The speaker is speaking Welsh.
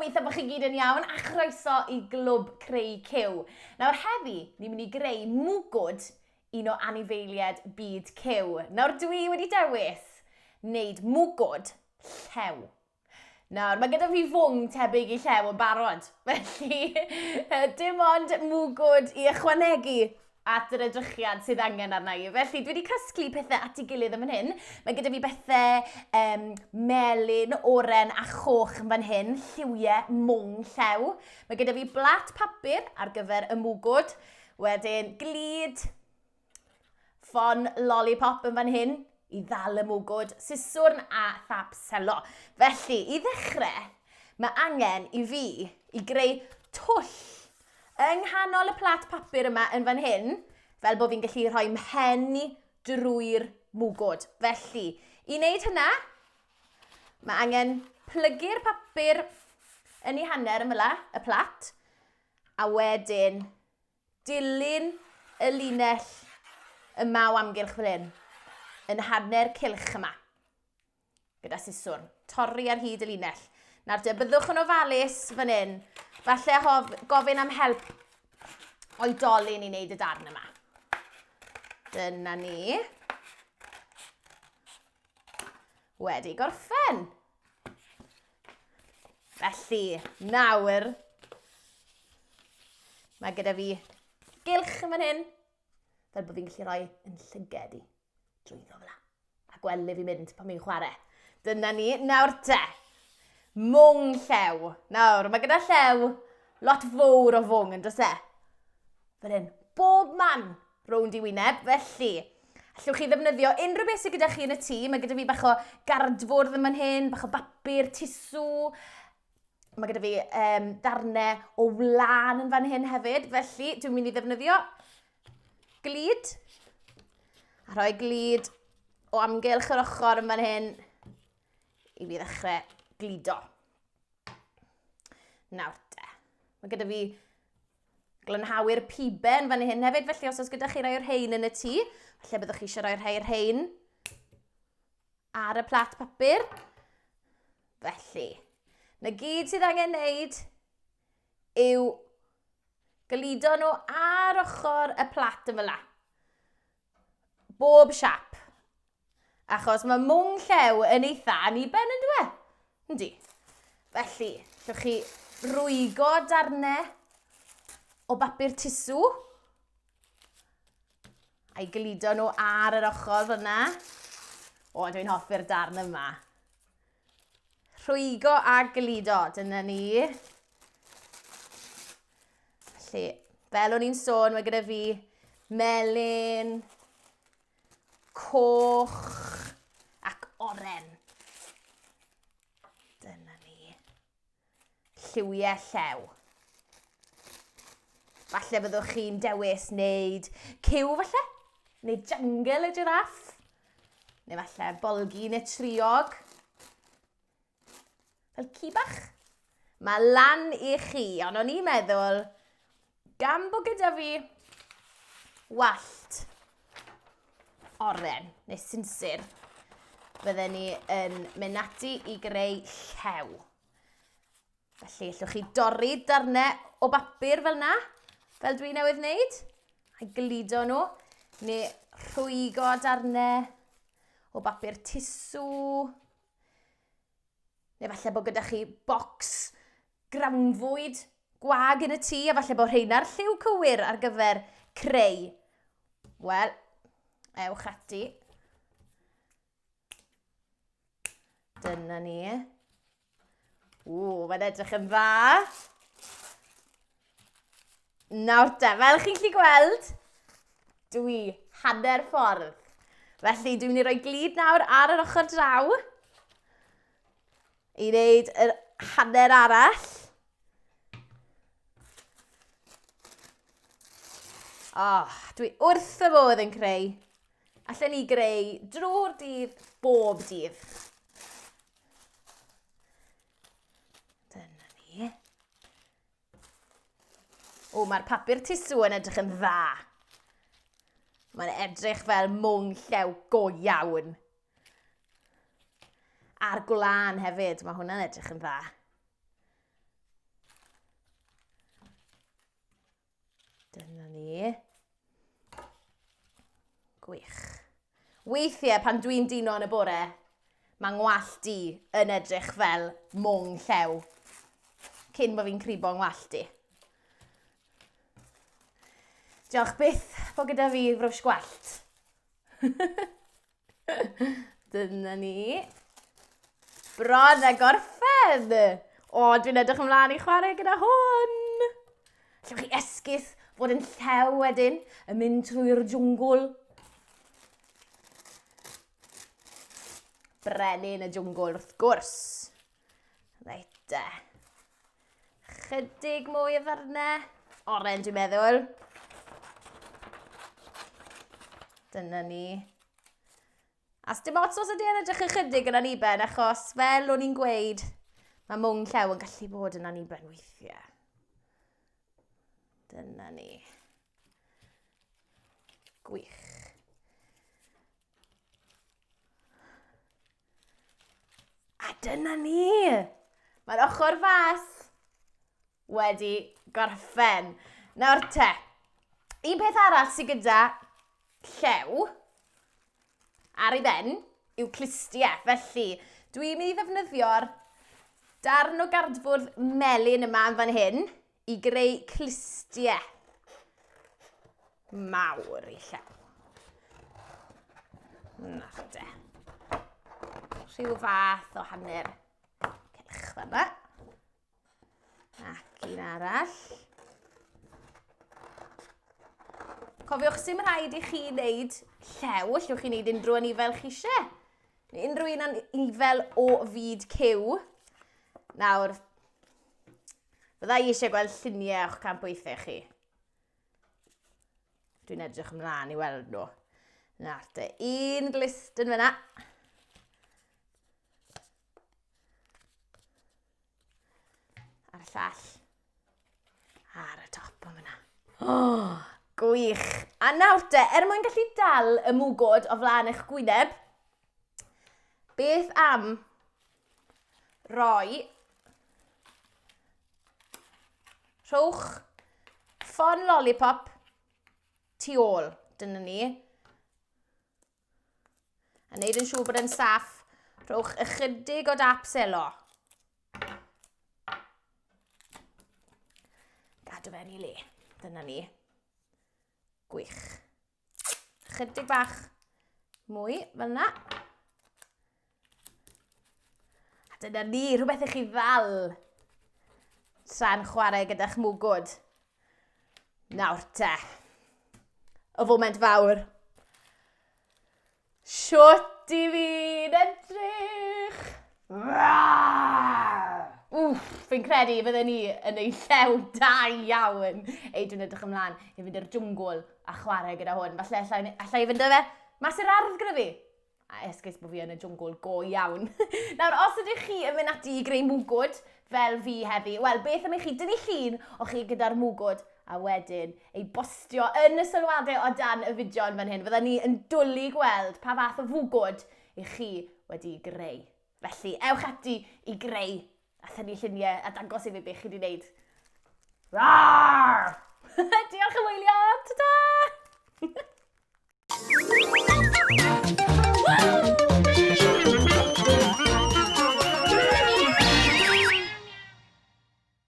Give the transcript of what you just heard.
Gobeithio bod chi gyd yn iawn a chroeso i Glwb Creu Cyw. Nawr heddi, ni'n mynd i greu mwgwd un o anifeiliaid byd cyw. Nawr dwi wedi dewis wneud mwgwd llew. Nawr, mae gyda fi fwng tebyg i llew yn barod, felly dim ond mwgwd i ychwanegu at yr edrychiad sydd angen arna i. Felly, dwi wedi casglu pethau at ei gilydd yn fan hyn. Mae gyda fi bethau um, melyn, oren a choch yn fan hyn, lliwiau mwng llew. Mae gyda fi blat papur ar gyfer y mwgwd. Wedyn, glud, ffon lollipop yn fan hyn i ddal y mwgwd, siswrn a thap selo. Felly, i ddechrau, mae angen i fi i greu twll yng nghanol y plat papur yma yn fan hyn, fel bod fi'n gallu rhoi mhen i drwy'r mwgwd. Felly, i wneud hynna, mae angen plygu'r papur yn ei hanner yn fel y plat, a wedyn dilyn y linell yma o amgylch fel hyn, yn hanner cylch yma. gyda siswrn. Torri ar hyd y linell. Nawr te, byddwch yn ofalus fan hyn. Falle hof, gofyn am help oedolyn i wneud y darn yma. Dyna ni. Wedi gorffen. Felly, nawr, mae gyda fi gylch yn fan hyn, fel bod fi'n gallu rhoi yn llyged i drwyddo fel a gweld le fi'n mynd pan fi'n chwarae. Dyna ni. Nawr te, mwng llew. Nawr, mae gyda llew lot fawr o fwng yn does e? Fel hyn, bob man rownd i wyneb, felly allwch chi ddefnyddio unrhyw beth sydd gyda chi yn y tŷ. Mae gyda fi bach o gardfwrdd yn fan hyn, bach o bapur, tisw. Mae gyda fi um, darnau o wlân yn fan hyn hefyd, felly dwi'n mynd i ddefnyddio glud a rhoi glud o amgylch yr ochr yn fan hyn i fi ddechrau gludo. Nawr te, mae gyda fi glanhawyr piben fan hyn hefyd, felly os oes gyda chi rai o'r rhain yn y tŷ, falle byddwch chi eisiau rhoi rhai o'r rhain ar y plat papur. Felly, na gyd sydd angen wneud yw Gludo nhw ar ochr y plat yn fel la. Bob siap. Achos mae mwng llew yn eitha aniben yn dwe. Yndi. Felly, llwch chi rwygo darnau o bapur tisw a'i gludo nhw ar yr ochr fyna. O, dwi'n hoffi'r darn yma. Rhwygo a gludo, dyna ni. Felly, fel o'n i'n sôn, mae gyda fi melyn, coch ac oren. Dyna ni. Lliwiau llew. Falle byddwch chi'n dewis wneud cyw falle, neu jungle y giraff, neu falle bolgi neu triog. Fel ci bach. Mae lan i chi, ond o'n i'n meddwl, gan bod gyda fi wallt oren neu sinsir, fydden ni yn mynd ati i greu llew. Felly, allwch chi dorri darnau o bapur fel na, fel dwi newydd wneud, a gludo nhw, neu rhwygo darnau o bapur tisw, neu falle bod gyda chi bocs grawnfwyd gwag yn y tŷ, a falle bod rheina'r lliw cywir ar gyfer creu. Wel, ewch ati. Dyna ni. Ww, mae'n edrych yn dda. Nawr te, fel chi'n gallu gweld, dwi hanner ffordd. Felly, dwi'n mynd i roi glud nawr ar yr ochr draw i wneud yr hanner arall. Oh, dwi wrth fy modd yn creu. Allen ni greu drwy'r dydd, bob dydd. Dyna ni. O, mae'r papur tisw yn edrych yn dda. Mae'n edrych fel mwng llew go iawn. A'r gwlân hefyd, mae hwnna'n edrych yn dda. Gwych. Weithiau pan dwi'n dino yn y bore, mae ngwallt i yn edrych fel mwng llew cyn bod fi'n cribo ngwallt i. Diolch byth bod gyda fi frwsh gwallt. Dyna ni. Bron a gorffen! O, dwi'n edrych ymlaen i chwarae gyda hwn! Allwch chi esgus fod yn llew wedyn, yn mynd trwy'r jwngl. Brenin y jwngl, wrth gwrs. Reit de. Chydig mwy o ddarnau. Oren, dwi'n meddwl. Dyna ni. A dim ots os ydy e'n edrych ychydig yn aniben, achos fel o'n i'n gweud, mae mwng llew yn gallu bod yn aniben weithiau. Dyna ni. Gwych. A dyna ni! Mae'r ochr fas wedi gorffen. Nawr te, un peth arall sydd gyda llew ar ei ben yw clustiau. Felly, dwi'n mynd i ddefnyddio'r darn o gardfwrdd melyn yma yn fan hyn i greu clustiau mawr i llew. Nawr te. Rhyw fath o hanner cylch fanna. Ac un arall. Cofiwch, sy'n rhaid i chi wneud llew, allwch chi wneud unrhyw anifel chi eisiau. Neu unrhyw un anifel o fyd cyw. Nawr, fydda i eisiau gweld lluniau o'ch campweithiau chi. Dwi'n edrych ymlaen i weld nhw. Nawr te, un glist yn fyna. A'r llall ar y top o'n fyna. Oh, gwych! A nawr te, er mwyn gallu dal y mwgwd o flaen eich gwyneb, beth am roi rhowch ffon lollipop tu ôl, dyna ni. A wneud yn siŵr bod e'n saff, rhowch ychydig o dap selo. Gadw fe yn ei le. Dyna ni. Gwych. Chydig bach mwy fel yna. A dyna ni, rhywbeth i chi ddal tra'n chwarae gyda'ch mwgwd. Nawr te. Y foment fawr. Shwt i fi'n edrych? Wff, fi'n credu fydden ni yn ei llew da iawn. Ei, dwi'n edrych ymlaen i fynd i'r jwngl a chwarae gyda hwn. Falle allai, allai fynd â fe mas i'r ardd gyda fi. A esgus bod fi yn y jwngl go iawn. Nawr, os ydych chi yn mynd ati i greu mwgwd, fel fi heddi, wel, beth am i chi dynnu llun o chi gyda'r mwgwd a wedyn ei bostio yn y sylwadau o dan y fideo yn fan hyn. Fydda ni yn dwlu gweld pa fath o fwgwd i chi wedi greu. Felly, ewch ati i greu a thynnu lluniau a dangos i fi beth chi wedi wneud. Rawr! Diolch am wylio! Ta-ta!